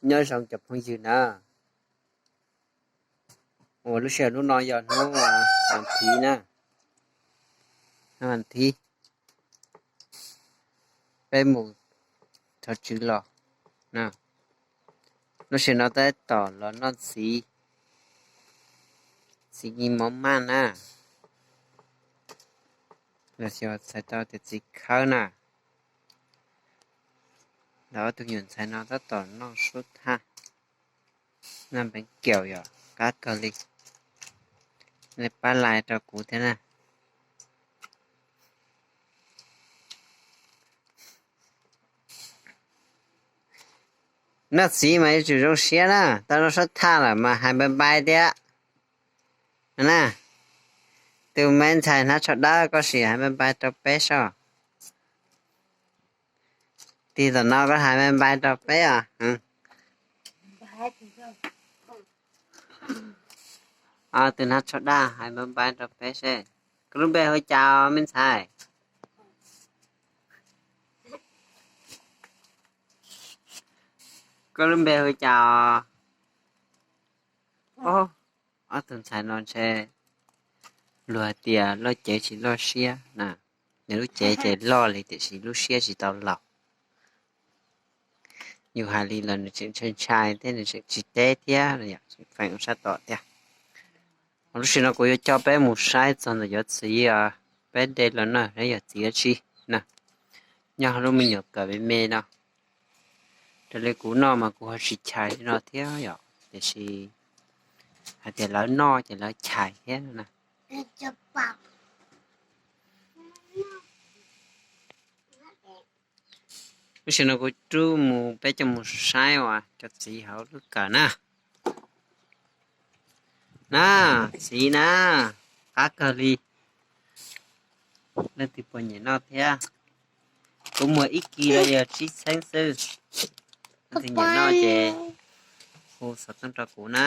Nyob zoo cov phooj ywg na, uas lub sij hawm hnub no yog hnub vas thiv na, hnub vas thiv peb mus thov tswv los. Lub sij hawm no tab tom los noj txiv, txiv nyiaj mov maj na, los xyov txhais tau tias txiv khawb na. Lawv ob tug nyuam ntxhais no tab tom noj sub thaj, noj npeev kiaum yom, qab kawg li. Nej pab like rau kuv thiab na. Noj txiv mas yuav tsum zoo siab na, tau noj sub thaj lawm mas hais bye bye thiab na. Tus me ntxhais hnav tsho dawb, koj sim hais bye bye rau peb soj. Tig tom no koj hais bye bye rau peb os. Tus hnav tsho dawb hais bye bye rau peb seb. Koj lub npe hu cas me ntxhais? Koj lub npe hu cas? Ob tug ntxhais no ntshe luag hais tias loj cev tsis loj siab na. Nws lub cev ces loj li tiam sis lub siab tsis tau laus. Yus hais li los nws tseem ntshai ntshai thiab nws tseem tsis teb thiab, tseem feem ua sab tom thiab. Lub sij hawm no kuv yuav coj peb mus saib txog ntawm cov txiv, peb de los noj saib yog txiv dab tsi na. Nyob lub me nyuam kawm me me no, raws li kuv noj mas kuv ho tsis chais li no thiab yom, tiam sis hais tias lawv noj ces lawv chais thiab na. Lub sij hawm no kuv rub mus peb coj mus saib uas cov txiv hauv lub kawm na. Na, txiv na, qab kawg li. Leej twg puas nyiam noj thiab? Kuv muag ib kis los yog tsib txheeb xwb. Leej twg nyiam noj ces hu xov tooj rau kuv na.